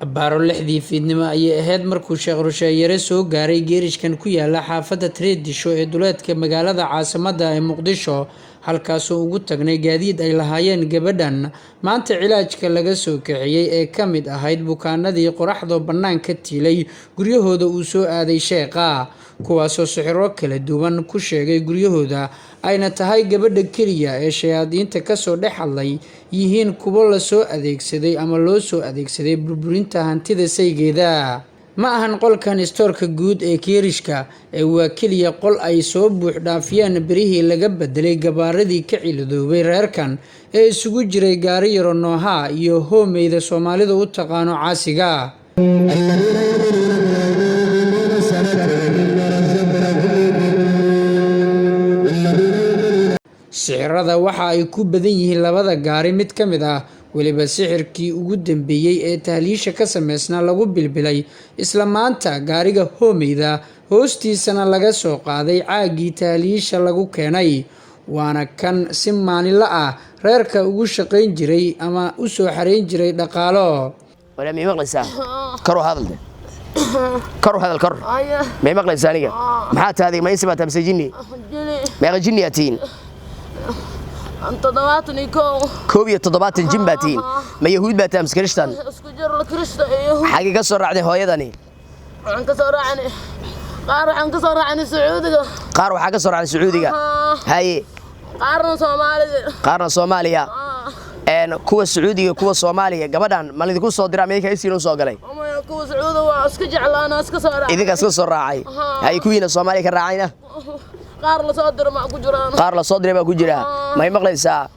Abbaaro 6dii fiidnimo ayay ahayd markuu Sheekh Rusheeyare soo gaaray geerishkan ku yaala xaafadda Tareedisho ee duleedka magaalada caasimadda ee Muqdisho, halkaasoo ugu tagnay gaadiid ay lahaayeen gabadhan maanta cilaajka laga soo kaxeeyey ee ka mid ahayd bukaanadii qoraxda bannaanka tiilay guryahooda uu soo aaday sheekha, kuwaasoo sixiro kala duwan ku sheegay guryahooda, ayna tahay gabadha keliya ee shayaadiinta kasoo dhex hadlay yihiin kuwo lasoo adeegsaday ama loo soo adeegsaday burburinta hantida saygeeda. Ma ahan qolkan istoorka guud ee geerishka ee waa keliya qol ay soo buux dhaafiyeen birihii laga bedelay gabaaradii ka ciladoobay reerkan ee isugu jiray gaari yaro nooha iyo hoomeyda Soomaalida u taqaano caasiga. Sixirada waxa ay ku badan yihiin labada gaari mid ka mid ah, weliba sixirkii ugu dambeeyey ee tahliisha ka sameysnaa lagu bilbilay isla maanta gaariga hoomeyda hoostiisana laga soo qaaday caaggii tahliisha lagu keenay, waana kan si maalinla ah reerka ugu shaqayn jiray ama u soo xareyn jiray dhaqaalo. Wala may maqlaysaa? Kor u hadal de. Kor u hadal, kor. May maqlaysaa aniga? Maxaa tahay adiga? Ma insi baa tahay mise jinni? Meeqa jinni aad tihiin? 71. 71 jin baa tihiin. Ma yahuud baa tahay mise kirishtan? Isku jir la kirishta iyo yahuud. Xagee ka soo raacday hooyadani? Waxaan ka soo raacnay qaar, waxaan ka soo raacnay Sacuudiga. Qaar waxaa ka soo raacday Sacuudiga. Haye. Qaarna Soomaalida. Qaarna Soomaaliya. Kuwa Sacuudiga, kuwa Soomaaliya, gabadhan ma lidinku soo diraa meelka isiin u soo galay? Maya, kuwa Sacuudiga waa iska jeclaana, iska soo raacay. Idinkaas ka soo raacay. Haye, kuwiina Soomaaliya ka raacayna? Qaar la soo diro ma ku jiraan. Qaar la soo diray baa ku jira. May maqlaysaa?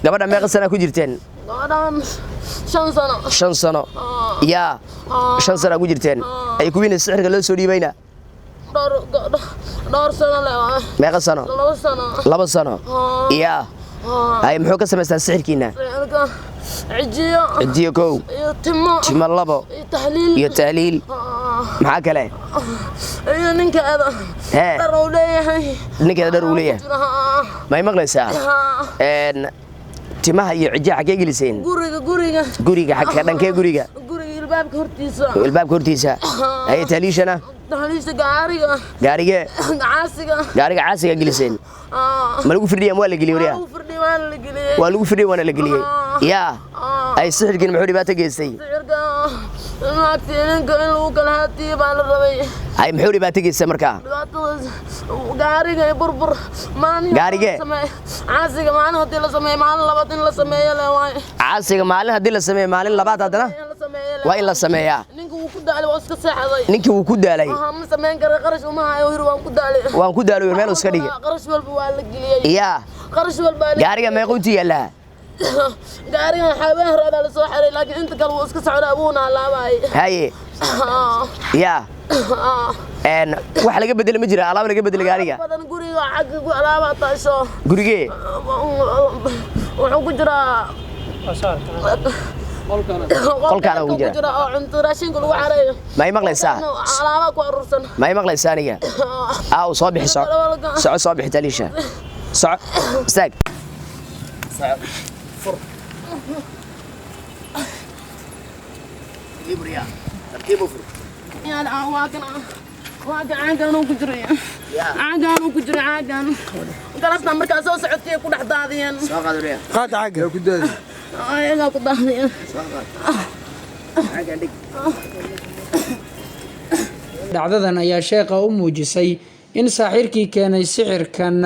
Gabadha meeqa sana ku jirteen? Gabadhan 5 sano. 5 sano. Yaa, 5 sana ku jirteen. Ay kuwiina sixirka loo soo dhiibayna? Dhowr sano le. Meeqa sano? 2 sano. 2 sano. Yaa. Hay, muxuu ka samaystaa sixirkiina? Sixirka cijiyo. Cijiyo 1. Iyo timo. Timo 2. Iyo tahliil. Iyo tahliil. Maxaa kale? Iyo ninkeeda dhar uu leeyahay. Ninkeeda dhar uu leeyahay. May maqlaysaa? Timaha iyo cijiha xaggee geliseen? Guriga, guriga. Guriga xagga dhankee guriga? Guriga ilbaabka hortiisa. Ilbaabka hortiisa. Haye, tahliishana? Tahliisha gaariga. Gaarigee? Caasiga. Gaariga caasiga geliseen. Ma lagu firdhiya ama waa la geliyey wariyaa? Waa lagu firdhiyey, waana la geliyey. Waa lagu firdhiyey, waana la geliyey. Yaa. Ay, sixirkiina muxuu dhibaato geystay? Sixirka naagtii ninka in lagu kala haatiyo baa la rabay. Hay, muxuu dhibaato geystay markaa? Dhibaatada gaariga iyo burbur maalin. Gaarigee? Caasiga maalin haddii la sameeyo, maalin labaad in la sameeyo le waay. Caasiga maalin haddii la sameeyo, maalin labaad haddana waa in la sameeyaa. Ninka wuu ku daalay, waa iska seexday. Ninkii wuu ku daalay. Ma samayn kara, qarash uma hayo, yiri waan ku daalay. Waan ku daalay, meel iska dhigay. Qarash walba waa la geliyey. Yaa. Qarash walba. Gaariga meeqa intuu yaallaa? Gaarigan xaabeen horaadaa la soo xiray, laakiin inta kale wuu iska socdaa, wuuna alaabayay. Haye. Yaa. Wax laga bedelo ma jira? Alaab laga bedelo gaariga? Badan guriga xagga alaabaa taasho. Gurigee? Wuxuu ku jiraa Qolkaana ugu jira. Oo cunto raashinka lagu xareeyo. Ma i maqlaysaa? Alaabaa ku aruursan. Ma i maqlaysaa aniga? Aaw, soo bixi, soco. Soco, soo bixi taliisha. Soco. Istaag. Soco. Fur. Tartiib u fur. Waa kan caagaan uu ku jiray. Caagaan uu ku jiray, caagaan. Galasna markaa soo socotay ku dhex daadiyeen. Soo qaad uriya. Qaad caaga. Ku daadi. Ayagaa ku daadiyeen. Soo qaad. Caagaan dhig. Dhacdadan ayaa sheekha u muujisay in saaxiirkii keenay sixirkan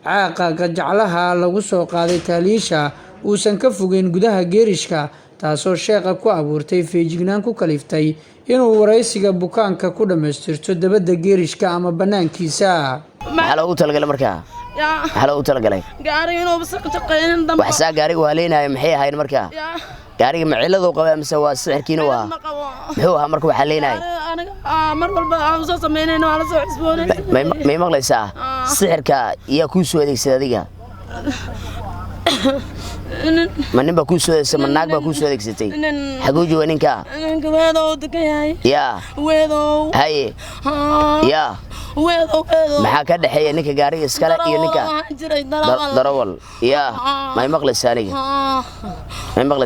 caaqa gajaclaha lagu soo qaaday tahliisha uusan ka fogeyn gudaha geerishka, taasoo sheekha ku abuurtay feejignaan ku kaliftay inuu waraysiga bukaanka ku dhammaystirto dabadda geerishka ama bannaankiisa. Maxaa loogu talagalay markaa? Maxaa loogu talagalay? Gaariga inuuba shaqaynin dambe. Wax saa gaariga waa leenahay, maxay ahayn markaa? Gaariga ma cilladuu qabaa mise waa sixirkiina waa? Muxuu ahaa marka waxaa leenahay? Aniga mar walba aan soo samaynayna waa la soo cusboonay. May maqlaysaa? Sixirka yaa kuu soo adeegsaday adiga? Ma nin baa kuu soo adeegsatay, ma naag baa kuu soo adeegsatay? Xaguu jooga ninka? Ninka weedow degan yahay. Yaa. Weedow. Haye. Yaa. Weedow, weedow. Maxaa ka dhexeeya ninka gaariga iskale iyo ninka?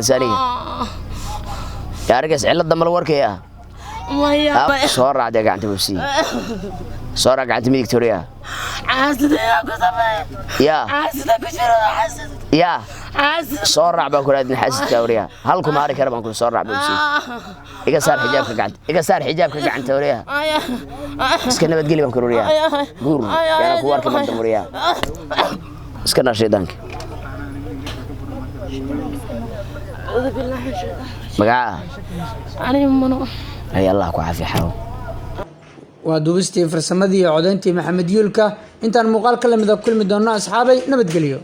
می Gaarigaas cilada mal warkay ah. Maya. Soo raacdee gacanta bubsii, soo raac gacanta midigta, wariyaa. Xaasida yaa ku sameeya? Yaa. Xaasida ku jiro, xaasida. Yaa. Xaasida. Soo raac baan ku raadin xaasidka, wariyaa, hal kuma hari kara baan ku. Soo raac bubsii, iga saar xijaabka gacanta, iga saar xijaabka gacanta, wariyaa. Iska nabadgeli baan ku, wariyaa, guur yaana ku arki mardan, wariyaa, iska naar shaydaanka. Acuudu billahi min shaytaan. Magacaa? Aniga mano. Ay, Allah ku caafiya xarow. Waa duubistii, farsamadii iyo codeyntii Maxamed Yuulka. Intaan muuqaal ka lamida kulmi doonno, asxaabay, nabadgelyo.